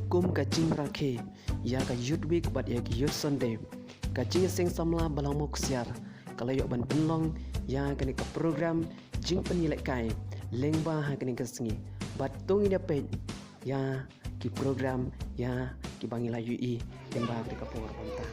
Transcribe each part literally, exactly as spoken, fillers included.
Kum ka jingrakhe ïa ka Youth Week bad ïa ka Youth Sunday, ka jingïaseng samla ba la mok siar ka la ïoh ban pynlong ïa kane ka program jingpynïalehkai lyngba ha kane ka sngi. Bad to ngin ïa peit ïa ki program ïa kiba ngi la ïohi lyngba kane ka por mynta.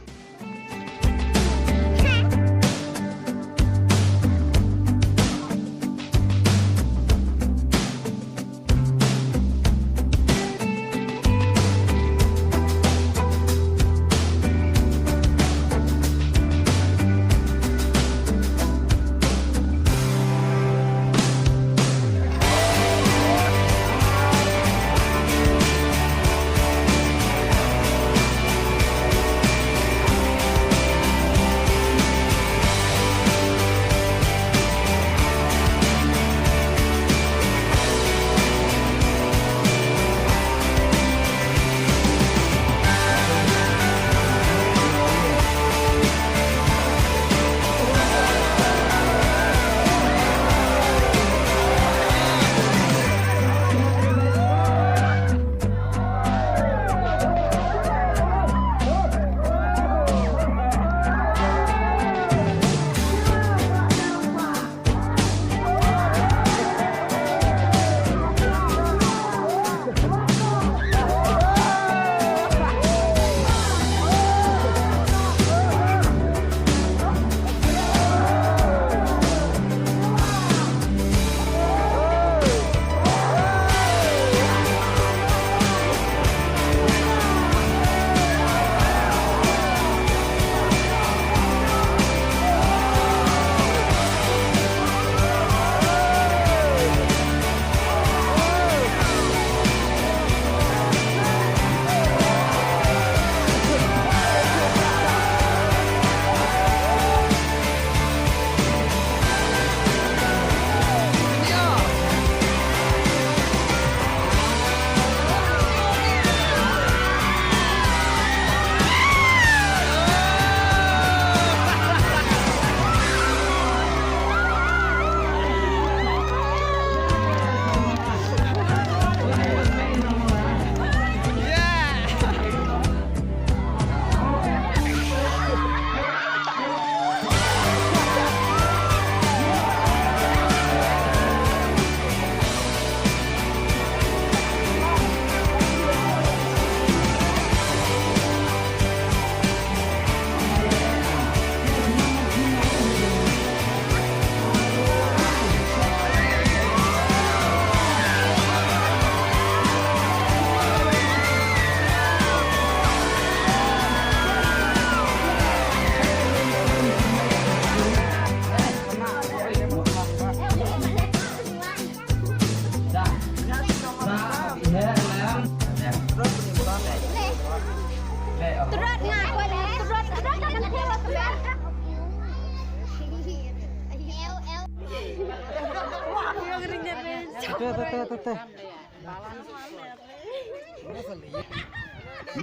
Te, te, te, te, te.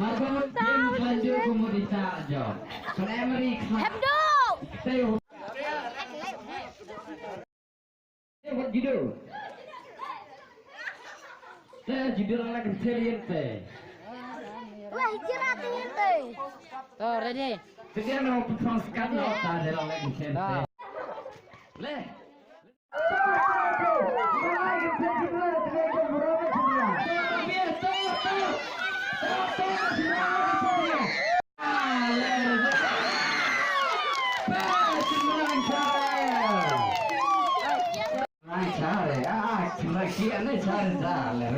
Marbot kin khlaiñ juh kumno di ta jong. Primary class. Hep duh. Te u. Te wat judo. Te judo lang lagi serian te. Wah, jerat ïa te. To, ready. Te dia no putang sekat no ta dia lang lagi serian te. Le.